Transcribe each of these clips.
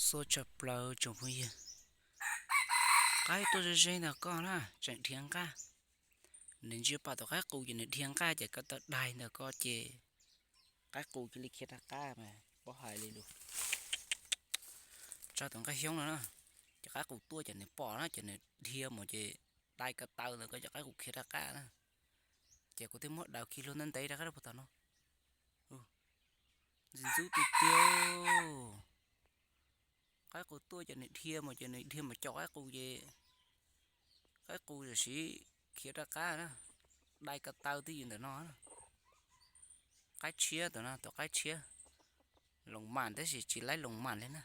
Xua tshaj plaws tsoom phooj ywg, qaib tuaj ze ze ntawm koj na, tseem dhia nqaj. Nws ntsia pom tus qaib qus ces nws dhia nqaj ces koj tau daig ntawm koj ces qaib qus cia li khiav rov qab mas paub hais li lus. Tso tus nqaj xyoob no na, ces qaib qus tuaj ces nws pom na ces nws dhia mus ces dai ko taw ntawm koj ces qaib qus khiav rov qab na. Ces kuv thiaj muab daws khi hlua ntev ntev rov qab rau puag tom no. Ntxim ntxub tiag tiag. Qaib qus tuaj ces nws dhia mus ces nws dhia mus caum qaib qus ces qaib qus tam sim khiav rov qab na, dai ko taw twb yws ntawm no. Qaib tshiab tus no, tus qaib tshiab, loos mam tab sis tsis laib loos mam li na.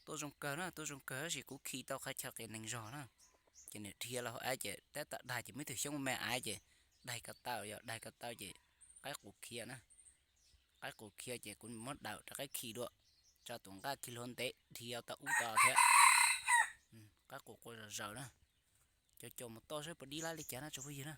Tuaj zoo kawg na, tuaj zoo kawg tab sis kuv khi tau qhov chaw qias neeg zog na. Ces nws dhia los hauv av ces tab tom daig ces muaj ib tug xyoob me av ces daig ko taw, yog daig ko taw ces qaib qus khiav na. Qaib qus khiav ces kuv muab daws rov qab khi dua, tso tus nqaj khi hlua ntev dhia tau ub tau thiab. Qaib qus qua zom zaws na. Cov cov mus toj saib puas dib lab li cas na tsoom phooj ywg na.